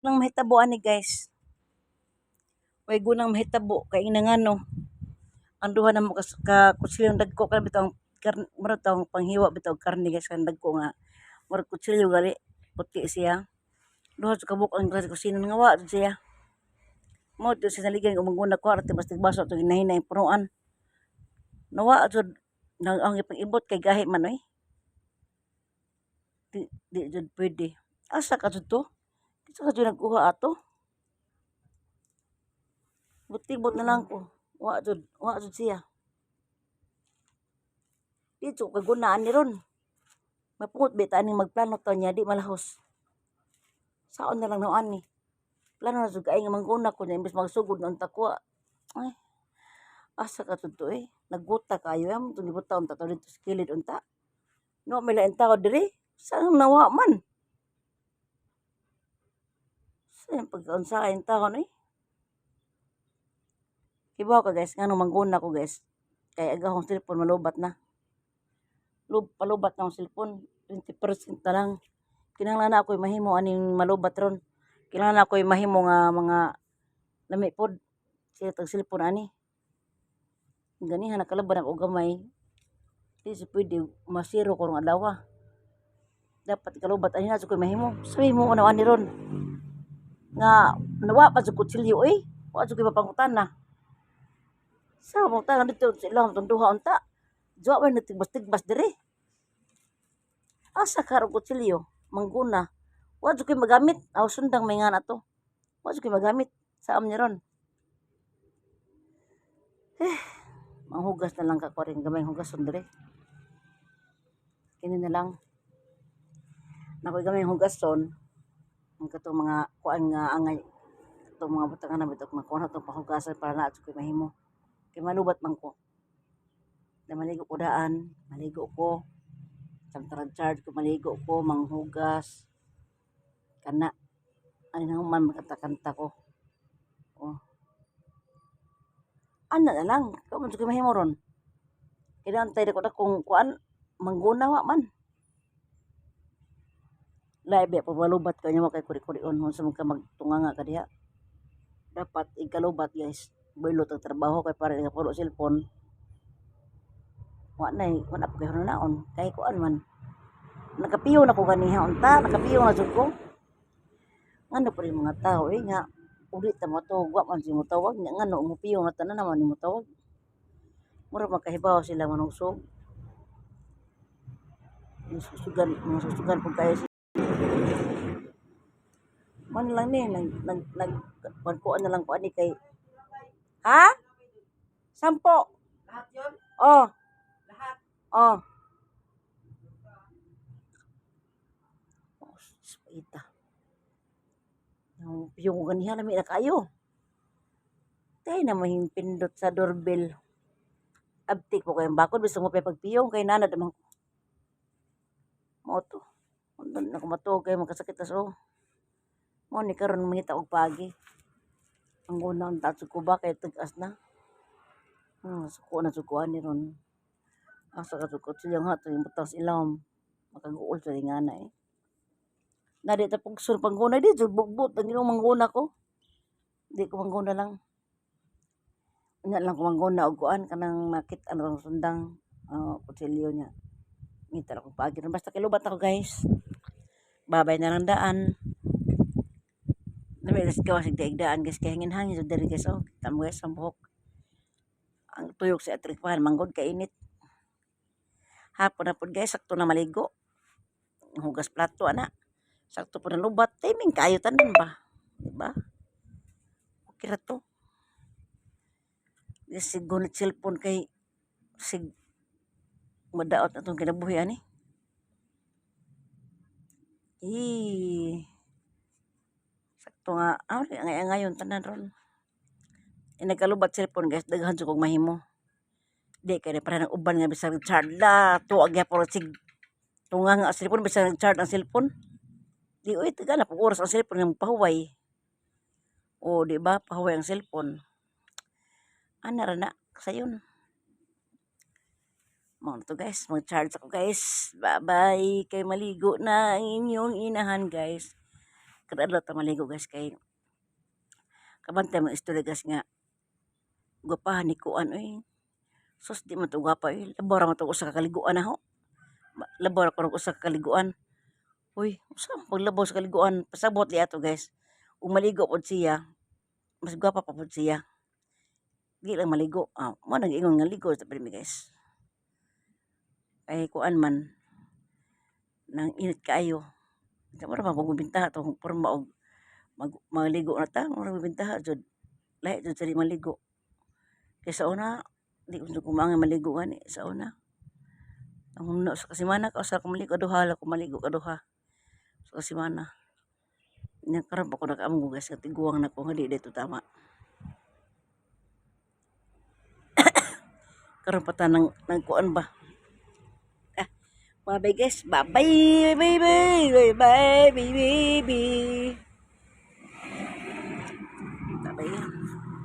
Nang mahitabo ani, guys. Way gunang mahitabo kay ingna ngano. Ang duha namo ka kutsilyong dagko kay bitong mura tong panghiwa bitaw og karne, guys, kanang dagko nga murag kutsilyo gali, puti siya. Duha jud ka buok ang sa kusina nga wa jud siya. Mao to siya naligan og mangguna ko ra basta baso atong hinahinay punuan. Nawa jud nang ang ipang-ibot kay gahi man oy. Di, di jud pwede. Asa ka jud to? Kinsa ka jud nagkuha ato? Butibot na lang ko. Wa jud siya. Di jud kaguna ani ron. Mapungot bita aning magplano to niya di malahos. Saon na lang no ani. Plano na jud kay nga mangguna ko niya imbes magsugod na unta ko. Ay. Asa ka jud to eh? Nagguta kayo am itong gibuta unta to dito sa kilid unta. No may lain tao diri. Saan nawa man? Sa pagkaunsa taon eh. Kibaw ka, guys, ngano mangguna ko, guys? Kay aga akong cellphone malubat na. Palubat na akong cellphone, 20% na lang. Kinahanglan na ako'y mahimo aning malubat ron. Kinahanglan na ako'y mahimo nga mga lami pod. Siya tag cellphone ani. Ganihan nakalaban ako gamay. Di si pwede masiro ko rong adlaw. Dapat kalubat ani na ko'y mahimo. Sabi mo ano ani ron. Nga nawa pa jud kutsilyo eh. Wa jud ko'y mapangutana. Sa mo tanan dito sa ilang itong duha unta. Duha man nagtigbas-tigbas diri. Asa ka ro kutsilyo? Mangguna. Wa jud ko'y magamit. Aw sundang may nga na to. Wa jud ko'y magamit. Sa am ni ron. Eh, manghugas na lang ka ko rin gamay hugason diri. Kini na lang. Nakoy gamay hugason. Ang katong mga kuan nga angay katong mga butangan na bitok makuha na itong pahugasan para na ko'y mahimo. Kay malubat man ko. Na maligo ko daan, maligo ko. Samtang charge ko, maligo ko, manghugas. Kana. Ano na man magkanta-kanta ko. Oh. Ana na lang. Kau man ko'y mahimo ron. Kailangan tayo ko na kung kuan mangguna wa man. Lahi ba pag malubat ka niya mo kay kuri-kurion unsa man ka magtunganga ka diha. Dapat ikalubat, guys. Buylot ang trabaho kay para nga pulo cellphone. Wa na eh, wala pa kay naon kay kuan man. Nakapiyo na ko ganiha unta, nakapiyo na jud ko. Ngano pa rin mga tao eh nga uli ta mo tawag, wa man si mo tawag nya ngano mo piyo na tanan naman mo tawag. Mura makahibaw sila manusog. Susugan, mga susugan pud kayo sila. Man lang ni nag nag nag kuan na lang ko ani kay. Ha? 10. Lahat yun? Oh, Lahat? Oh. Oh, ita. Yung piyong ko ganiha lami na kayo. Tay na mahing pindot sa doorbell. Abtik po kayong bakod bisan mo pa pagpiyong kay nanad man ko. Mao to. Undon na ko matuog kay makasakit tas oh. Mao ni karon mangita og paagi. Ang una ang tatsog ko ba kay tag-as na. Suko na jud ko ani ron. Asa ka jud ko silang hato yung butang sa ilawom. Makaguol sa ingana eh. Na di ta pugson pangguna di jud bugbot ang Ginoo mangguna ko. Di ko mangguna lang. Unya lang ko mangguna og kuan kanang makit-an rong sundang kutsilyo niya. Ngita ra ko paagi ron basta kilubat ako, guys. Babay na lang daan. Dami guys gawas daan, guys, kay hangin-hangin jud diri, guys, oh. Kita mo, guys, ang buhok. Ang tuyok sa electric fan manggod kainit. Hapon na pud, guys, sakto na maligo. Hugas plato ana. Sakto po na lubat, timing kayo tanan ba? Di ba? Okay ra to. Sig gunit cellphone kay sig madaot na tong kinabuhi ani. Eh. Sakto nga, ah, ngay ngayon tanan ron. Eh, nagkalubat cellphone, guys, daghan jud kog mahimo. Di kay para ng uban nga bisag charge la, tuag gyapon sig tunga nga cellphone bisag nag-charge ang cellphone. Di uy taga na pug oras ang cellphone nga pahuway. O di ba pahuway ang cellphone. Ana ra na sayon. Mao na to, guys, mag-charge ako, guys. Bye-bye kay maligo na ang inyong inahan, guys. Kada adlaw ta maligo, guys, kay kabantay mo istorya, guys, nga gwapahan ni kuan oy. Sus, di man to gwapa oy. Labaw ra man to usa ka kaliguan na ho. Labaw ra kuno usa ka kaliguan. Uy, usa man paglabaw sa kaliguan? Pasabot li ato, guys. Ug maligo pod siya, mas gwapa pa pod siya. Di lang maligo. Ah, mo nang ingon nga ligo sa pirmi, guys. Kay kuan man nang init kaayo. Di mo ra mabintaha to porma og mag maligo na ta, mo ra mabintaha jud. Lahi jud sa di maligo. Kay sa una, di ko kumaangay maligo gani sa una. Ang una sa kasimana ka usa ka maligo, duha lang ko maligo kaduha sa kasimana. Nya karon pa ko nakaamgo, guys, nga tiguang na ko nga di dito tama. Karon pa ta nang nagkuan ba. Ah, bye bye, guys. Bye bye bye bye bye bye baby. Bye bye.